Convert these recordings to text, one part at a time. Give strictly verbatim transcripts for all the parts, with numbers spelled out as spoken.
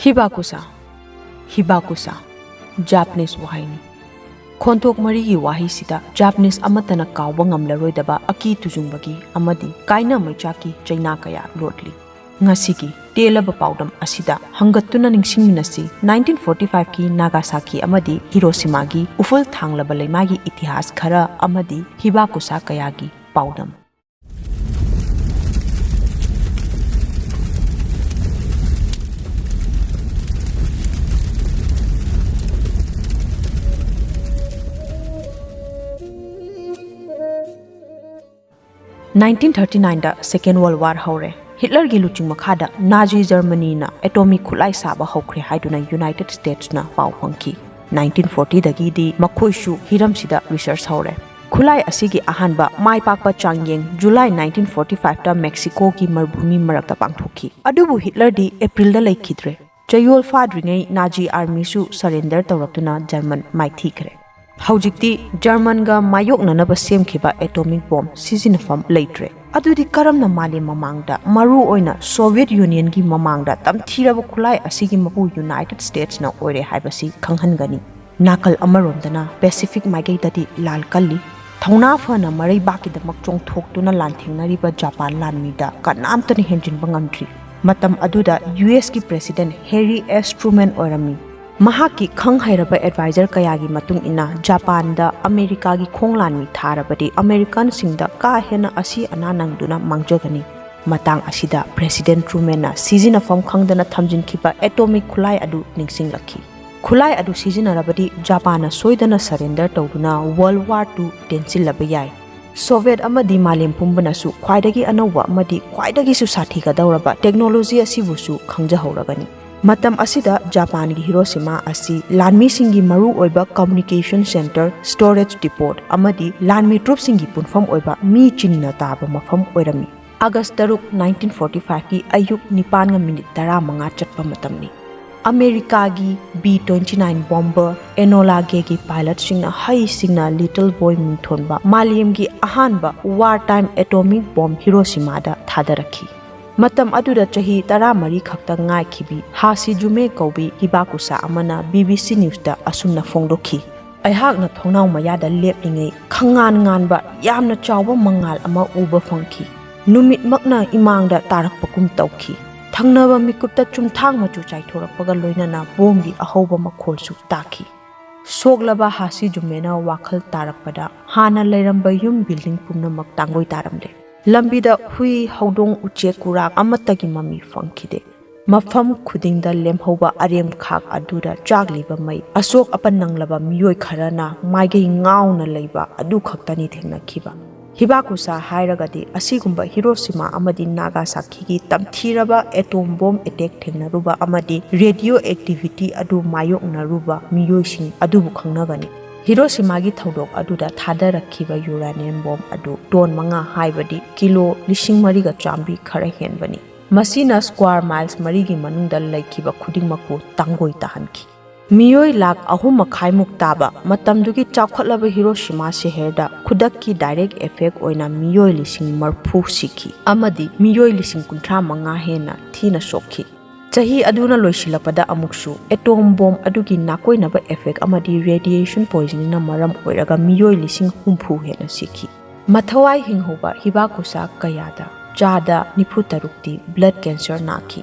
Hibakusa. Hibakusa, Japanese ꯋꯥꯍꯩꯅꯤ꯫ ꯈꯣꯟꯊꯣꯛ ꯃꯔꯤꯒꯤ ꯋꯥꯍꯩꯁꯤꯗ Japanese ꯑꯃꯠꯇꯅ ꯀꯥꯎꯕ ꯉꯝꯂꯔꯣꯏꯗꯕ ꯑꯀꯤ ꯇꯨꯖꯨꯡꯕꯒꯤ ꯑꯃꯗꯤ ꯀꯥꯏꯅ ꯃꯩꯆꯥꯛꯀꯤ ꯆꯩꯅꯥ ꯀꯌꯥ ꯂꯣꯠꯂꯤ꯫ ꯉꯁꯤꯒꯤ ꯇꯦꯜꯂꯕ ꯄꯥꯎꯗꯝ ꯑꯁꯤꯗ ꯍꯪꯒꯠꯇꯨꯅ ꯅꯤꯡꯁꯤꯡꯃꯤꯟꯅꯁꯤ, nineteen forty five ꯀꯤ ꯅꯥꯒꯥꯁꯥꯀꯤ ꯑꯃꯗꯤ ꯍꯤꯔꯣꯁꯤꯃꯥꯒꯤ ꯎꯐꯨꯜ ꯊꯥꯡꯂꯕ ꯂꯩꯃꯥꯏꯒꯤ ꯏꯇꯤꯍꯥꯁ ꯈꯔ ꯑꯃꯗꯤ ꯍꯤꯕꯥꯀꯨꯁꯥ ꯀꯌꯥꯒꯤ ꯄꯥꯎꯗꯝ꯫ Nineteen thirty nineꯗ Second World War ꯍꯧꯔꯦ꯫ ꯍꯤꯠꯂꯔꯒꯤ ꯂꯨꯆꯤꯡ ꯃꯈꯥꯗ ꯅꯥꯖꯤ ꯖꯔꯃꯅꯤꯅ ꯑꯦꯇꯣꯃꯤꯛ ꯈꯨꯠꯂꯥꯏ ꯁꯥꯕ ꯍꯧꯈ꯭ꯔꯦ ꯍꯥꯏꯗꯨꯅ United Statesꯅ ꯄꯥꯎ ꯐꯪꯈꯤ꯫ Nineteen fortyꯗꯒꯤꯗꯤ ꯃꯈꯣꯏꯁꯨ ꯍꯤꯔꯝꯁꯤꯗ ꯔꯤꯁꯔꯆ ꯍꯧꯔꯦ꯫ ꯈꯨꯠꯂꯥꯏ ꯑꯁꯤꯒꯤ ꯑꯍꯥꯟꯕ ꯃꯥꯏ ꯄꯥꯛꯄ ꯆꯥꯡꯌꯦꯡ July nineteen forty fiveꯇ Mexicoꯒꯤ ꯃꯔꯚꯨꯃꯤ ꯃꯔꯛꯇ ꯄꯥꯡꯊꯣꯛꯈꯤ꯫ ꯑꯗꯨꯕꯨ ꯍꯤꯠꯂꯔꯗꯤ Aprilꯗ ꯂꯩꯈꯤꯗ꯭ꯔꯦ꯫ ꯆꯌꯣꯜ ꯐꯥꯗ꯭ꯔꯤꯉꯩ ꯅꯥꯖꯤ ꯑꯥꯔꯃꯤꯁꯨ ꯁꯔꯦꯟꯗꯔ ꯇꯧꯔꯛꯇꯨꯅ ꯖꯔꯃꯟ ꯃꯥꯏꯊꯤꯈ꯭ꯔꯦ꯫ ꯍꯧꯖꯤꯛꯇꯤ ꯖꯔꯃꯟꯒ ꯃꯥꯌꯣꯛꯅꯅꯕ ꯁꯦꯝꯈꯤꯕ ꯑꯦꯇꯣꯃꯤꯛ ꯕꯣꯝ ꯁꯤꯖꯤꯟꯅꯐꯝ ꯂꯩꯇ꯭ꯔꯦ꯫ ꯑꯗꯨꯗꯤ ꯀꯔꯝꯅ ꯃꯥꯂꯦꯝ ꯃꯃꯥꯡꯗ, ꯃꯔꯨ ꯑꯣꯏꯅ ꯁꯣꯚꯤꯌꯦꯠ ꯌꯨꯅꯤꯌꯟꯒꯤ ꯃꯃꯥꯡꯗ ꯇꯝꯊꯤꯔꯕ ꯈꯨꯠꯂꯥꯏ ꯑꯁꯤꯒꯤ ꯃꯄꯨ United Statesꯅ ꯑꯣꯏꯔꯦ ꯍꯥꯏꯕꯁꯤ ꯈꯪꯍꯟꯒꯅꯤ? ꯅꯥꯀꯜ ꯑꯃꯔꯣꯝꯗꯅ ꯄꯦꯁꯤꯐꯤꯛ ꯃꯥꯏꯀꯩꯗꯗꯤ ꯂꯥꯟ ꯀꯜꯂꯤ꯫ ꯊꯧꯅꯥ ꯐꯅ ꯃꯔꯩꯕꯥꯛꯀꯤꯗꯃꯛ ꯆꯣꯡꯊꯣꯛꯇꯨꯅ ꯂꯥꯟꯊꯦꯡꯅꯔꯤꯕ ꯖꯄꯥꯟ ꯂꯥꯟꯃꯤꯗ ꯀꯅꯥꯝꯇꯅ ꯍꯦꯟꯖꯤꯟꯕ ꯉꯝꯗ꯭ꯔꯤ꯫ ꯃꯇꯝ ꯑꯗꯨꯗ ꯌꯨ ꯑꯦꯁꯀꯤ ꯄ꯭ꯔꯦꯁꯤꯗꯦꯟ ꯍꯦꯔꯤ ꯑꯦꯁ ꯇ꯭ꯔꯨꯃꯦꯟ ꯑꯣꯏꯔꯝꯃꯤ꯫ ꯃꯍꯥꯛꯀꯤ ꯈꯪ ꯍꯩꯔꯕ ꯑꯦꯗꯚꯥꯏꯖꯔ ꯀꯌꯥꯒꯤ ꯃꯇꯨꯡ ꯏꯟꯅ ꯖꯄꯥꯟꯗ ꯑꯃꯦꯔꯤꯀꯥꯒꯤ ꯈꯣꯡ ꯂꯥꯟꯃꯤ ꯊꯥꯔꯕꯗꯤ ꯑꯃꯦꯔꯤꯀꯥꯟꯁꯤꯡꯗ ꯀꯥ ꯍꯦꯟꯅ ꯑꯁꯤ ꯑꯅꯥ ꯅꯪꯗꯨꯅ ꯃꯥꯡꯖꯒꯅꯤ꯫ ꯃꯇꯥꯡ ꯑꯁꯤꯗ ꯄ꯭ꯔꯦꯁꯤꯗꯦꯟ ꯇ꯭ꯔꯨꯃꯦꯟꯅ ꯁꯤꯖꯤꯟꯅꯐꯝ ꯈꯪꯗꯅ ꯊꯝꯖꯤꯟꯈꯤꯕ ꯑꯦꯇꯣꯃꯤꯛ ꯈꯨꯠꯂꯥꯏ ꯑꯗꯨ ꯅꯤꯡꯁꯤꯡꯂꯛꯈꯤ꯫ ꯈꯨꯠꯂꯥꯏ ꯑꯗꯨ ꯁꯤꯖꯤꯟꯅꯔꯕꯗꯤ ꯖꯄꯥꯟꯅ ꯁꯣꯏꯗꯅ ꯁꯔꯦꯟꯗꯔ ꯇꯧꯗꯨꯅ World War Two ꯇꯦꯟꯁꯤꯜꯂꯕ ꯌꯥꯏ꯫ ꯁꯣꯚꯤꯌꯦꯠ ꯑꯃꯗꯤ ꯃꯥꯂꯦꯝ ꯄꯨꯝꯕꯅꯁꯨ ꯈ꯭ꯋꯥꯏꯗꯒꯤ ꯑꯅꯧꯕ ꯑꯃꯗꯤ ꯈ꯭ꯋꯥꯏꯗꯒꯤꯁꯨ ꯁꯥꯊꯤꯒꯗꯧꯔꯕ ꯇꯦꯛꯅꯣꯂꯣꯖꯤ ꯑꯁꯤꯕꯨꯁꯨ ꯈꯪꯖꯍꯧꯔꯒꯅꯤ꯫ ꯃꯇꯝ ꯑꯁꯤꯗ ꯖꯄꯥꯟꯒꯤ ꯍꯤꯔꯣꯁꯤꯃꯥ ꯑꯁꯤ ꯂꯥꯟꯃꯤꯁꯤꯡꯒꯤ ꯃꯔꯨꯑꯣꯏꯕ ꯀꯝꯃ꯭ꯌꯨꯅꯤꯀꯦꯁꯟ ꯁꯦꯟꯇꯔ, ꯁ꯭ꯇꯣꯔꯦꯖ ꯗꯤꯄꯣꯠ ꯑꯃꯗꯤ ꯂꯥꯟꯃꯤ ꯇ꯭ꯔꯨꯞꯁꯤꯡꯒꯤ ꯄꯨꯟꯐꯝ ꯑꯣꯏꯕ ꯃꯤ ꯆꯤꯟꯅ ꯇꯥꯕ ꯃꯐꯝ ꯑꯣꯏꯔꯝꯃꯤ꯫ ꯑꯥꯒꯁ ꯇꯔꯨꯛ, nineteen forty fiveꯀꯤ ꯑꯌꯨꯛ ꯅꯤꯄꯥꯟꯒ ꯃꯤꯅꯤꯠ ꯇꯔꯥꯃꯉꯥ ꯆꯠꯄ ꯃꯇꯝꯅꯤ꯫ ꯑꯃꯦꯔꯤꯀꯥꯒꯤ B twenty nine bomber Enola Gayꯒꯤ ꯄꯥꯏꯂꯠꯁꯤꯡꯅ ꯍꯩꯁꯤꯡꯅ Little Boy ꯃꯤꯡꯊꯣꯟꯕ ꯃꯥꯂꯦꯝꯒꯤ ꯑꯍꯥꯟꯕ war time atomic bomb ꯍꯤꯔꯣꯁꯤꯃꯥꯗ ꯊꯥꯗꯔꯛꯈꯤ꯫ ꯃꯇꯝ ꯑꯗꯨꯗ ꯆꯍꯤ ꯇꯔꯥꯃꯔꯤ ꯈꯛꯇ ꯉꯥꯏꯈꯤꯕꯤ ꯍꯥꯁꯤꯖꯨꯃꯦ ꯀꯧꯕꯤ ꯍꯤꯕꯥꯀꯨꯁꯥ ꯑꯃꯅ ꯕꯤ ꯕꯤ ꯁꯤ ꯅ꯭ꯌꯨꯁꯇ ꯑꯁꯨꯝꯅ ꯐꯣꯡꯗꯣꯛꯈꯤ, "ꯑꯩꯍꯥꯛꯅ ꯊꯣꯡꯅꯥꯎ ꯃꯌꯥꯗ ꯂꯦꯞꯂꯤꯉꯩ ꯈꯪꯉꯥꯟ ꯉꯥꯟꯕ ꯌꯥꯝꯅ ꯆꯥꯎꯕ ꯃꯉꯥꯜ ꯑꯃ ꯎꯕ ꯐꯪꯈꯤ꯫ ꯅꯨꯃꯤꯠꯃꯛꯅ ꯏꯃꯥꯡꯗ ꯇꯥꯔꯛꯄꯒꯨꯝ ꯇꯧꯈꯤ꯫ ꯊꯪꯅꯕ ꯃꯤꯀꯨꯞꯇ ꯆꯨꯝꯊꯥꯡ ꯃꯆꯨ ꯆꯥꯏꯊꯣꯔꯛꯄꯒ ꯂꯣꯏꯅꯅ ꯕꯣꯝꯒꯤ ꯑꯍꯧꯕ ꯃꯈꯣꯜꯁꯨ ꯇꯥꯈꯤ"꯫ ꯁꯣꯛꯂꯕ ꯍꯥꯁꯤꯖꯨꯃꯦꯅ ꯋꯥꯈꯜ ꯇꯥꯔꯛꯄꯗ ꯍꯥꯟꯅ ꯂꯩꯔꯝꯕ ꯌꯨꯝ ꯕꯤꯜꯗꯤꯡ ꯄꯨꯝꯅꯃꯛ ꯇꯥꯡꯒꯣꯏ ꯇꯥꯔꯝꯂꯦ꯫ ꯂꯝꯕꯤꯗ ꯍꯨꯏ, ꯍꯧꯗꯣꯡ, ꯎꯆꯦꯛ, ꯎꯔꯥꯛ ꯑꯃꯠꯇꯒꯤ ꯃꯃꯤ ꯐꯪꯈꯤꯗꯦ꯫ ꯃꯐꯝ ꯈꯨꯗꯤꯡꯗ ꯂꯦꯝꯍꯧꯕ ꯑꯔꯦꯝꯈꯥꯛ ꯑꯗꯨꯗ ꯆꯥꯛꯂꯤꯕ ꯃꯩ, ꯑꯁꯣꯛ ꯑꯄꯟ ꯅꯪꯂꯕ ꯃꯤꯑꯣꯏ ꯈꯔꯅ ꯃꯥꯏꯀꯩ ꯉꯥꯎꯅ ꯂꯩꯕ ꯑꯗꯨ ꯈꯛꯇꯅꯤ ꯊꯦꯡꯅꯈꯤꯕ꯫ ꯍꯤꯕꯥꯀꯨꯁꯥ ꯍꯥꯏꯔꯒꯗꯤ ꯑꯁꯤꯒꯨꯝꯕ ꯍꯤꯔꯣꯁꯤꯃꯥ ꯑꯃꯗꯤ ꯅꯥꯒꯥꯁꯥꯀꯤꯒꯤ ꯇꯝꯊꯤꯔꯕ ꯑꯦꯇꯣꯝ ꯕꯣꯝ ꯑꯦꯇꯦꯛ ꯊꯦꯡꯅꯔꯨꯕ ꯑꯃꯗꯤ ꯔꯦꯗꯤꯑꯣ ꯑꯦꯛꯇꯤꯚꯤꯇꯤ ꯑꯗꯨ ꯃꯥꯌꯣꯛꯅꯔꯨꯕ ꯃꯤꯑꯣꯏꯁꯤꯡ ꯑꯗꯨꯕꯨ ꯈꯪꯅꯒꯅꯤ꯫ ꯍꯤꯔꯣꯁꯤꯃꯥꯒꯤ ꯊꯧꯗꯣꯛ ꯑꯗꯨꯗ ꯊꯥꯗꯔꯛꯈꯤꯕ ꯌꯨꯔꯥꯅꯤꯌꯝ ꯕꯣꯝ ꯑꯗꯨ ꯇꯣꯟ ꯃꯉꯥ, ꯍꯥꯏꯕꯗꯤ ꯀꯤꯂꯣ ꯂꯤꯁꯤꯡ ꯃꯔꯤꯒ ꯆꯥꯝꯃꯔꯤ ꯈꯔ ꯍꯦꯟꯕꯅꯤ꯫ ꯃꯁꯤꯅ ꯁ꯭ꯀ꯭ꯋꯥꯔ ꯃꯥꯏꯜꯁ ꯃꯔꯤꯒꯤ ꯃꯅꯨꯡꯗ ꯂꯩꯈꯤꯕ ꯈꯨꯗꯤꯡꯃꯛꯄꯨ ꯇꯥꯡꯒꯣꯏ ꯇꯥꯍꯟꯈꯤ꯫ ꯃꯤꯑꯣꯏ ꯂꯥꯈ ꯑꯍꯨꯝ ꯃꯈꯥꯏꯃꯨꯛ ꯇꯥꯕ ꯃꯇꯝꯗꯨꯒꯤ ꯆꯥꯎꯈꯠꯂꯕ ꯍꯤꯔꯣꯁꯤꯃꯥ ꯁꯍꯔꯗ ꯈꯨꯗꯛꯀꯤ ꯗꯥꯏꯔꯦꯛ ꯑꯦꯐꯦꯛ ꯑꯣꯏꯅ ꯃꯤꯑꯣꯏ ꯂꯤꯁꯤꯡ ꯃꯔꯐꯨ ꯁꯤꯈꯤ ꯑꯃꯗꯤ ꯃꯤꯑꯣꯏ ꯂꯤꯁꯤꯡ ꯀꯨꯟꯊ꯭ꯔꯥ ꯃꯉꯥ ꯍꯦꯟꯅ ꯊꯤꯅ ꯁꯣꯛꯈꯤ꯫ ꯆꯍꯤ ꯑꯗꯨꯅ ꯂꯣꯏꯁꯤꯜꯂꯛꯄꯗ ꯑꯃꯨꯛꯁꯨ ꯑꯦꯇꯣꯝ ꯕꯣꯝ ꯑꯗꯨꯒꯤ ꯅꯥꯀꯣꯏꯅꯕ ꯑꯦꯐꯦꯛ ꯑꯃꯗꯤ ꯔꯦꯗꯤꯌꯦꯁꯟ ꯄꯣꯏꯖꯅꯤꯡꯅ ꯃꯔꯝ ꯑꯣꯏꯔꯒ ꯃꯤꯑꯣꯏ ꯂꯤꯁꯤꯡ ꯍꯨꯝꯐꯨ ꯍꯦꯟꯅ ꯁꯤꯈꯤ꯫ ꯃꯊꯋꯥꯏ ꯍꯤꯡꯍꯧꯕ ꯍꯤꯕꯥꯀꯨꯁꯥ ꯀꯌꯥꯗ ꯆꯥꯗ ꯅꯤꯐꯨ ꯇꯔꯨꯛꯇꯤ ꯕ꯭ꯂꯗ ꯀꯦꯟꯁꯔ ꯅꯥꯈꯤ꯫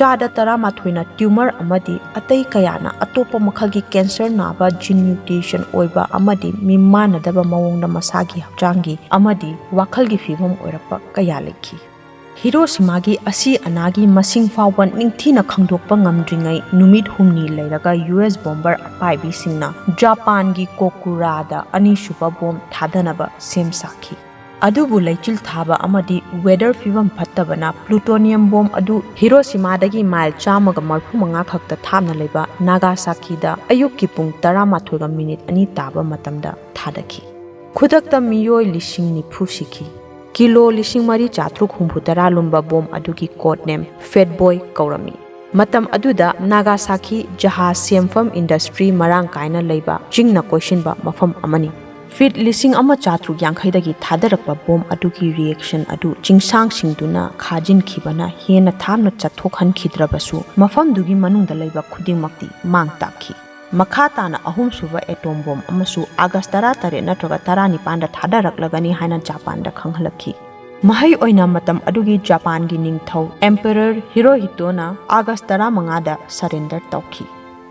ꯆꯥꯗ ꯇꯔꯥꯃꯥꯊꯣꯏꯅ ꯇ꯭ꯌꯨꯃꯔ ꯑꯃꯗꯤ ꯑꯇꯩ ꯀꯌꯥꯅ ꯑꯇꯣꯞꯄ ꯃꯈꯜꯒꯤ ꯀꯦꯟꯁꯔ ꯅꯥꯕ, ꯖꯤꯟ ꯃ꯭ꯌꯨꯇꯦꯁꯟ ꯑꯣꯏꯕ ꯑꯃꯗꯤ ꯃꯤꯃꯥꯟꯅꯗꯕ ꯃꯑꯣꯡꯗ ꯃꯁꯥꯒꯤ ꯍꯛꯆꯥꯡꯒꯤ ꯑꯃꯗꯤ ꯋꯥꯈꯜꯒꯤ ꯐꯤꯕꯝ ꯑꯣꯏꯔꯛꯄ ꯀꯌꯥ ꯂꯩꯈꯤ꯫ ꯍꯤꯔꯣꯁꯤꯃꯥꯒꯤ ꯑꯁꯤ ꯑꯅꯥꯒꯤ ꯃꯁꯤꯡ ꯐꯥꯎꯕ ꯅꯤꯡꯊꯤꯅ ꯈꯪꯗꯣꯛꯄ ꯉꯝꯗ꯭ꯔꯤꯉꯩ ꯅꯨꯃꯤꯠ ꯍꯨꯝꯅꯤ ꯂꯩꯔꯒ ꯌꯨ ꯑꯦꯁ ꯕꯣꯝꯕꯔ ꯑꯄꯥꯏꯕꯤꯁꯤꯡꯅ ꯖꯄꯥꯟꯒꯤ ꯀꯣꯀꯨꯔꯥꯗ ꯑꯅꯤꯁꯨꯕ ꯕꯣꯝ ꯊꯥꯗꯅꯕ ꯁꯦꯝ ꯁꯥꯈꯤ꯫ ꯑꯗꯨꯕꯨ ꯂꯩꯆꯤꯜ ꯊꯥꯕ ꯑꯃꯗꯤ ꯋꯦꯗꯔ ꯐꯤꯕꯝ ꯐꯠꯇꯕꯅ ꯄ꯭ꯂꯨꯇꯣꯅꯤꯌꯝ ꯕꯣꯝ ꯑꯗꯨ ꯍꯤꯔꯣꯁꯤꯃꯥꯗꯒꯤ ꯃꯥꯏꯜ ꯆꯥꯝꯃꯒ ꯃꯔꯐꯨ ꯃꯉꯥ ꯈꯛꯇ ꯊꯥꯞꯅ ꯂꯩꯕ ꯅꯥꯒꯥꯁꯥꯀꯤꯗ ꯑꯌꯨꯛꯀꯤ ꯄꯨꯡ ꯇꯔꯥꯃꯥꯊꯣꯏꯒ ꯃꯤꯅꯤꯠ ꯑꯅꯤ ꯇꯥꯕ ꯃꯇꯝꯗ ꯊꯥꯗꯈꯤ꯫ ꯈꯨꯗꯛꯇ ꯃꯤꯑꯣꯏ ꯂꯤꯁꯤꯡ ꯅꯤꯐꯨ ꯁꯤꯈꯤ꯫ ꯀꯤꯂꯣ ꯂꯤꯁꯤꯡ ꯃꯔꯤ ꯆꯥꯇ꯭ꯔꯨꯛ ꯍꯨꯝꯐꯨ ꯇꯔꯥ ꯂꯨꯝꯕ ꯕꯣꯝ ꯑꯗꯨꯒꯤ ꯀꯣꯗ ꯅꯦꯝ ꯐꯦꯠ ꯕꯣꯏ ꯀꯧꯔꯝꯃꯤ꯫ ꯃꯇꯝ ꯑꯗꯨꯗ ꯅꯥꯒꯥꯁꯥꯀꯤ ꯖꯍꯥꯖ ꯁꯦꯝꯐꯝ ꯏꯟꯗꯁꯇ꯭ꯔꯤ ꯃꯔꯥꯡ ꯀꯥꯏꯅ ꯂꯩꯕ ꯆꯤꯡꯅ ꯀꯣꯏꯁꯤꯟꯕ ꯃꯐꯝ ꯑꯃꯅꯤ꯫ ꯐꯤꯠ ꯂꯤꯁꯤꯡ ꯑꯃ ꯆꯥꯇ꯭ꯔꯨꯛ ꯌꯥꯡꯈꯩꯗꯒꯤ ꯊꯥꯗꯔꯛꯄ ꯕꯣꯝ ꯑꯗꯨꯒꯤ ꯔꯤꯌꯦꯛꯁꯟ ꯑꯗꯨ ꯆꯤꯡꯁꯥꯡꯁꯤꯡꯗꯨꯅ ꯈꯥꯖꯤꯟꯈꯤꯕꯅ ꯍꯦꯟꯅ ꯊꯥꯞꯅ ꯆꯠꯊꯣꯛꯍꯟꯈꯤꯗ꯭ꯔꯕꯁꯨ, ꯃꯐꯝꯗꯨꯒꯤ ꯃꯅꯨꯡꯗ ꯂꯩꯕ ꯈꯨꯗꯤꯡꯃꯛꯇꯤ ꯃꯥꯡ ꯇꯥꯛꯈꯤ꯫ ꯃꯈꯥ ꯇꯥꯅ ꯑꯍꯨꯝꯁꯨꯕ ꯑꯦꯇꯣꯝ ꯕꯣꯝ ꯑꯃꯁꯨ ꯑꯥꯒꯁ ꯇꯔꯥꯇꯔꯦꯠ ꯅꯠꯇ꯭ꯔꯒ ꯇꯔꯥꯅꯤꯄꯥꯟꯗ ꯊꯥꯗꯔꯛꯂꯒꯅꯤ ꯍꯥꯏꯅ ꯖꯄꯥꯟꯗ ꯈꯪꯍꯜꯂꯛꯈꯤ꯫ ꯃꯍꯩ ꯑꯣꯏꯅ, ꯃꯇꯝ ꯑꯗꯨꯒꯤ ꯖꯄꯥꯟꯒꯤ ꯅꯤꯡꯊꯧ ꯑꯦꯝꯄꯦꯔꯔ ꯍꯤꯔꯣꯍꯤꯇꯣꯅ ꯑꯥꯒꯁ ꯇꯔꯥꯃꯉꯥꯗ ꯁꯔꯦꯟꯗꯔ ꯇꯧꯈꯤ꯫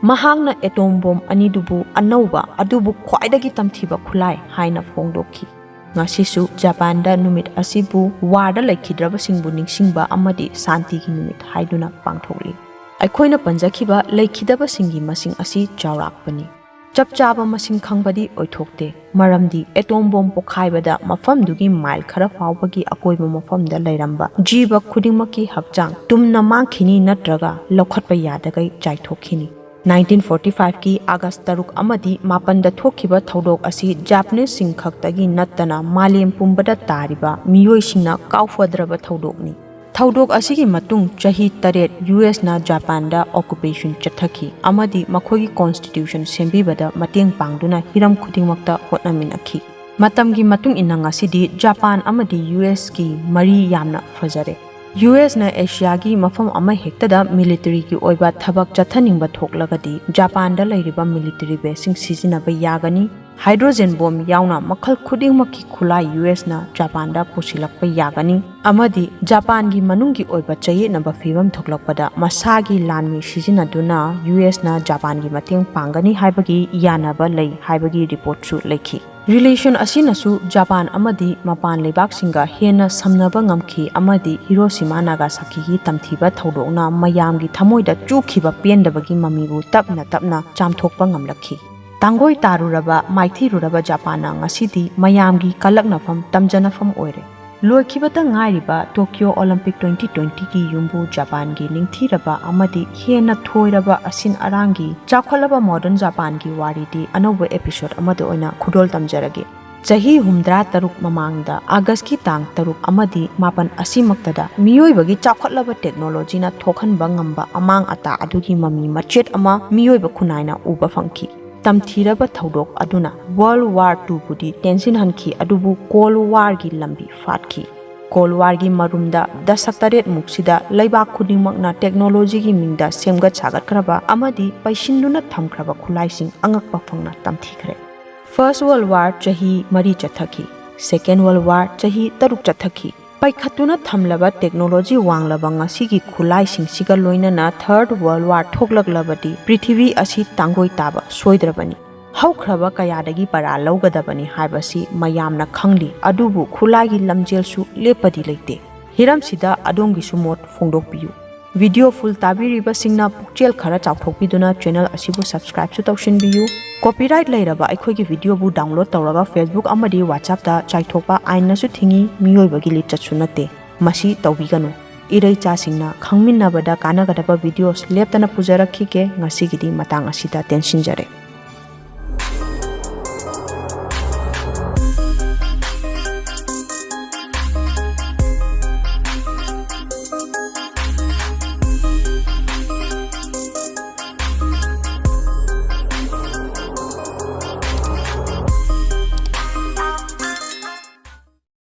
ꯃꯍꯥꯛꯅ ꯑꯦꯇꯣꯝ ꯕꯣꯝ ꯑꯅꯤꯗꯨꯕꯨ ꯑꯅꯧꯕ ꯑꯗꯨꯕꯨ ꯈ꯭ꯋꯥꯏꯗꯒꯤ ꯇꯝꯊꯤꯕ ꯈꯨꯠꯂꯥꯏ ꯍꯥꯏꯅ ꯐꯣꯡꯗꯣꯛꯈꯤ꯫ ꯉꯁꯤꯁꯨ ꯖꯄꯥꯟꯗ ꯅꯨꯃꯤꯠ ꯑꯁꯤꯕꯨ ꯋꯥꯔꯗ ꯂꯩꯈꯤꯗ꯭ꯔꯕꯁꯤꯡꯕꯨ ꯅꯤꯡꯁꯤꯡꯕ ꯑꯃꯗꯤ ꯁꯥꯟꯇꯤꯒꯤ ꯅꯨꯃꯤꯠ ꯍꯥꯏꯗꯨꯅ ꯄꯥꯡꯊꯣꯛꯂꯤ꯫ ꯑꯩꯈꯣꯏꯅ ꯄꯟꯖꯈꯤꯕ ꯂꯩꯈꯤꯗꯕꯁꯤꯡꯒꯤ ꯃꯁꯤꯡ ꯑꯁꯤ ꯆꯥꯎꯔꯥꯛꯄꯅꯤ꯫ ꯆꯞ ꯆꯥꯕ ꯃꯁꯤꯡ ꯈꯪꯕꯗꯤ ꯑꯣꯏꯊꯣꯛꯇꯦ, ꯃꯔꯝꯗꯤ ꯑꯦꯇꯣꯝ ꯕꯣꯝ ꯄꯣꯈꯥꯏꯕꯗ ꯃꯐꯝꯗꯨꯒꯤ ꯃꯥꯏꯜ ꯈꯔ ꯐꯥꯎꯕꯒꯤ ꯑꯀꯣꯏꯕ ꯃꯐꯝꯗ ꯂꯩꯔꯝꯕ ꯖꯤꯕ ꯈꯨꯗꯤꯡꯃꯛꯀꯤ ꯍꯛꯆꯥꯡ ꯇꯨꯝꯅ ꯃꯥꯡꯈꯤꯅꯤ ꯅꯠꯇ꯭ꯔꯒ ꯂꯧꯈꯠꯄ ꯌꯥꯗꯒꯩ ꯆꯥꯏꯊꯣꯛꯈꯤꯅꯤ꯫ ꯅꯥꯏꯟꯇꯤꯟ ꯐꯣꯔꯇꯤ ꯐꯥꯏꯚꯀꯤ ꯑꯥꯒꯁ ꯇꯔꯨꯛ ꯑꯃꯗꯤ ꯃꯥꯄꯟꯗ ꯊꯣꯛꯈꯤꯕ ꯊꯧꯗꯣꯛ ꯑꯁꯤ ꯖꯄꯥꯅꯤꯁꯁꯤꯡ ꯈꯛꯇꯒꯤ ꯅꯠꯇꯅ ꯃꯥꯂꯦꯝ ꯄꯨꯝꯕꯗ ꯇꯥꯔꯤꯕ ꯃꯤꯑꯣꯏꯁꯤꯡꯅ ꯀꯥꯎꯐꯗ꯭ꯔꯕ ꯊꯧꯗꯣꯛꯅꯤ꯫ ꯊꯧꯗꯣꯛ ꯑꯁꯤꯒꯤ ꯃꯇꯨꯡ ꯆꯍꯤ ꯇꯔꯦꯠ ꯌꯨ ꯑꯦꯁꯅ ꯖꯄꯥꯟꯗ ꯑꯣꯀꯨꯄꯦꯁꯟ ꯆꯠꯊꯈꯤ ꯑꯃꯗꯤ ꯃꯈꯣꯏꯒꯤ ꯀꯣꯟꯁꯇꯤꯇ꯭ꯌꯨꯁꯟ ꯁꯦꯝꯕꯤꯕꯗ ꯃꯇꯦꯡ ꯄꯥꯡꯗꯨꯅ ꯍꯤꯔꯝ ꯈꯨꯗꯤꯡꯃꯛꯇ ꯍꯣꯠꯅꯃꯤꯟꯅꯈꯤ꯫ ꯃꯇꯝꯒꯤ ꯃꯇꯨꯡ ꯏꯟꯅ ꯉꯁꯤꯗꯤ ꯖꯄꯥꯟ ꯑꯃꯗꯤ ꯌꯨ ꯑꯦꯁꯀꯤ ꯃꯔꯤ ꯌꯥꯝꯅ ꯐꯖꯔꯦ꯫ ꯌꯨ ꯑꯦꯁꯅ ꯑꯦꯁꯤꯌꯥꯒꯤ ꯃꯐꯝ ꯑꯃꯍꯦꯛꯇꯗ ꯃꯤꯂꯤꯇꯔꯤꯒꯤ ꯑꯣꯏꯕ ꯊꯕꯛ ꯆꯠꯊꯅꯤꯡꯕ ꯊꯣꯛꯂꯒꯗꯤ ꯖꯄꯥꯟꯗ ꯂꯩꯔꯤꯕ ꯃꯤꯂꯤꯇꯔꯤ ꯕꯦꯁꯁꯤꯡ ꯁꯤꯖꯤꯟꯅꯕ ꯌꯥꯒꯅꯤ꯫ ꯍꯥꯏꯗ꯭ꯔꯣꯖꯦꯟ ꯕꯣꯝ ꯌꯥꯎꯅ ꯃꯈꯜ ꯈꯨꯗꯤꯡꯃꯛꯀꯤ ꯈꯨꯠꯂꯥꯏ ꯌꯨ ꯑꯦꯁꯅ ꯖꯄꯥꯟꯗ ꯄꯨꯁꯤꯜꯂꯛꯄ ꯌꯥꯒꯅꯤ ꯑꯃꯗꯤ ꯖꯄꯥꯟꯒꯤ ꯃꯅꯨꯡꯒꯤ ꯑꯣꯏꯕ ꯆꯌꯦꯠꯅꯕ ꯐꯤꯚꯝ ꯊꯣꯛꯂꯛꯄꯗ ꯃꯁꯥꯒꯤ ꯂꯥꯟꯃꯤ ꯁꯤꯖꯤꯟꯅꯗꯨꯅ ꯌꯨ ꯑꯦꯁꯅ ꯖꯄꯥꯟꯒꯤ ꯃꯇꯦꯡ ꯄꯥꯡꯒꯅꯤ ꯍꯥꯏꯕꯒꯤ ꯌꯥꯅꯕ ꯂꯩ ꯍꯥꯏꯕꯒꯤ ꯔꯤꯄꯣꯔꯠꯁꯨ ꯂꯩꯈꯤ꯫ ꯔꯤꯂꯦꯁꯟ ꯑꯁꯤꯅꯁꯨ ꯖꯄꯥꯟ ꯑꯃꯗꯤ ꯃꯄꯥꯟ ꯂꯩꯕꯥꯛꯁꯤꯡꯒ ꯍꯦꯟꯅ ꯁꯝꯅꯕ ꯉꯝꯈꯤ ꯑꯃꯗꯤ ꯍꯤꯔꯣꯁꯤꯃꯥ ꯅꯥꯒꯥꯁꯥꯀꯤꯒꯤ ꯇꯝꯊꯤꯕ ꯊꯧꯗꯣꯛꯅ ꯃꯌꯥꯝꯒꯤ ꯊꯃꯣꯏꯗ ꯆꯨꯈꯤꯕ ꯄꯦꯟꯗꯕꯒꯤ ꯃꯃꯤꯕꯨ ꯇꯞꯅ ꯇꯞꯅ ꯆꯥꯝꯊꯣꯛꯄ ꯉꯝꯂꯛꯈꯤ꯫ ꯇꯥꯡꯒꯣꯏ ꯇꯥꯔꯨꯔꯕ, ꯃꯥꯏꯊꯤꯔꯨꯔꯕ ꯖꯄꯥꯟꯅ ꯉꯁꯤꯗꯤ ꯃꯌꯥꯝꯒꯤ ꯀꯂꯛꯅꯐꯝ, ꯇꯝꯖꯅꯐꯝ ꯑꯣꯏꯔꯦ꯫ ꯂꯣꯏꯈꯤꯕꯇ ꯉꯥꯏꯔꯤꯕ ꯇꯣꯀꯤꯌꯣ ꯑꯣꯂꯤꯝꯄꯤꯛ ꯇ꯭ꯋꯦꯟꯇꯤ ꯇ꯭ꯋꯦꯟꯇꯤꯒꯤ ꯌꯨꯝꯕꯨ ꯖꯄꯥꯟꯒꯤ ꯅꯤꯡꯊꯤꯔꯕ ꯑꯃꯗꯤ ꯍꯦꯟꯅ ꯊꯣꯏꯔꯕ ꯑꯁꯤꯟ ꯑꯔꯥꯡꯒꯤ ꯆꯥꯎꯈꯠꯂꯕ ꯃꯣꯗꯔꯟ ꯖꯄꯥꯟꯒꯤ ꯋꯥꯔꯤꯗꯤ ꯑꯅꯧꯕ ꯑꯦꯄꯤꯁꯣꯗ ꯑꯃꯗ ꯑꯣꯏꯅ ꯈꯨꯗꯣꯜ ꯇꯝꯖꯔꯒꯦ꯫ ꯆꯍꯤ ꯍꯨꯝꯗ꯭ꯔꯥ ꯇꯔꯨꯛ ꯃꯃꯥꯡꯗ ꯑꯥꯒꯁꯀꯤ ꯇꯥꯡ ꯇꯔꯨꯛ ꯑꯃꯗꯤ ꯃꯥꯄꯟ ꯑꯁꯤꯃꯛꯇꯗ ꯃꯤꯑꯣꯏꯕꯒꯤ ꯆꯥꯎꯈꯠꯂꯕ ꯇꯦꯛꯅꯣꯂꯣꯖꯤꯅ ꯊꯣꯛꯍꯟꯕ ꯉꯝꯕ ꯑꯃꯥꯡ ꯑꯇꯥ ꯑꯗꯨꯒꯤ ꯃꯃꯤ ꯃꯆꯦꯠ ꯑꯃ ꯃꯤꯑꯣꯏꯕ ꯈꯨꯟꯅꯥꯏꯅ ꯎꯕ ꯐꯪꯈꯤ꯫ ꯇꯝꯊꯤꯔꯕ ꯊꯧꯗꯣꯛ ꯑꯗꯨꯅ World War Two ꯕꯨꯗꯤ ꯇꯦꯟꯁꯤꯟꯍꯟꯈꯤ, ꯑꯗꯨꯕꯨ Cold War ꯒꯤ ꯂꯝꯕꯤ ꯐꯥꯠꯈꯤ꯫ Cold War ꯒꯤ ꯃꯔꯨꯝꯗ ꯗꯁꯛ ꯇꯔꯦꯠ ꯃꯨꯛꯁꯤꯗ ꯂꯩꯕꯥꯛ ꯈꯨꯗꯤꯡꯃꯛꯅ technology ꯒꯤ ꯃꯤꯡꯗ ꯁꯦꯝꯒꯠ ꯁꯥꯒꯠꯈ꯭ꯔꯕ ꯑꯃꯗꯤ ꯄꯩꯁꯤꯟꯗꯨꯅ ꯊꯝꯈ꯭ꯔꯕ ꯈꯨꯠꯂꯥꯏꯁꯤꯡ ꯑꯉꯛꯄ ꯐꯪꯅ ꯇꯝꯊꯤꯈ꯭ꯔꯦ꯫ First World War ꯆꯍꯤ ꯃꯔꯤ ꯆꯠꯊꯈꯤ꯫ Second World War ꯆꯍꯤ ꯇꯔꯨꯛ ꯆꯠꯊꯈꯤ꯫ ꯄꯥꯏꯈꯠꯇꯨꯅ ꯊꯝꯂꯕ technology ꯋꯥꯡꯂꯕ ꯉꯁꯤꯒꯤ ꯈꯨꯠꯂꯥꯏꯁꯤꯡꯁꯤꯒ ꯂꯣꯏꯅꯅ Third World War ꯊꯣꯛꯂꯛꯂꯕꯗꯤ ꯄ꯭ꯔꯤꯊꯤꯕꯤ ꯑꯁꯤ ꯇꯥꯡꯒꯣꯏ ꯇꯥꯕ ꯁꯣꯏꯗ꯭ꯔꯕꯅꯤ꯫ ꯍꯧꯈ꯭ꯔꯕ ꯀꯌꯥꯗꯒꯤ ꯄꯔꯥ ꯂꯧꯒꯗꯕꯅꯤ ꯍꯥꯏꯕꯁꯤ ꯃꯌꯥꯝꯅ ꯈꯪꯂꯤ, ꯑꯗꯨꯕꯨ ꯈꯨꯠꯂꯥꯏꯒꯤ ꯂꯝꯖꯦꯜꯁꯨ ꯂꯦꯞꯄꯗꯤ ꯂꯩꯇꯦ꯫ ꯍꯤꯔꯝꯁꯤꯗ ꯑꯗꯣꯝꯒꯤꯁꯨ ꯃꯣꯠ ꯐꯣꯡꯗꯣꯛꯄꯤꯌꯨ꯫ Video full ꯇꯥꯕꯤꯔꯤꯕꯁꯤꯡꯅ ꯄꯨꯛꯆꯦꯜ ꯈꯔ ꯆꯥꯎꯊꯣꯛꯄꯤꯗꯨꯅ channel ꯑꯁꯤꯕꯨ subscribe ꯁꯨ ꯇꯧꯁꯤꯟꯕꯤꯌꯨ꯫ Copyright ꯂꯩꯔꯕ ꯑꯩꯈꯣꯏꯒꯤ video ꯕꯨ download ꯇꯧꯔꯒ Facebook ꯑꯃꯗꯤ WhatsApp ꯇ ꯆꯥꯏꯊꯣꯛꯄ ꯑꯥꯏꯟꯅꯁꯨ ꯊꯤꯡꯏ, ꯃꯤꯑꯣꯏꯕꯒꯤ ꯂꯤꯆꯠꯁꯨ ꯅꯠꯇꯦ꯫ ꯃꯁꯤ ꯇꯧꯕꯤꯒꯅꯨ꯫ ꯏꯔꯩꯆꯥꯁꯤꯡꯅ ꯈꯪꯃꯤꯟꯅꯕꯗ ꯀꯥꯟꯅꯒꯗꯕ videos ꯂꯦꯞꯇꯅ ꯄꯨꯖꯔꯛꯈꯤꯒꯦ꯫ ꯉꯁꯤꯒꯤꯗꯤ ꯃꯇꯥꯡ ꯑꯁꯤꯗ ꯇꯦꯟꯁꯤꯟꯖꯔꯦ꯫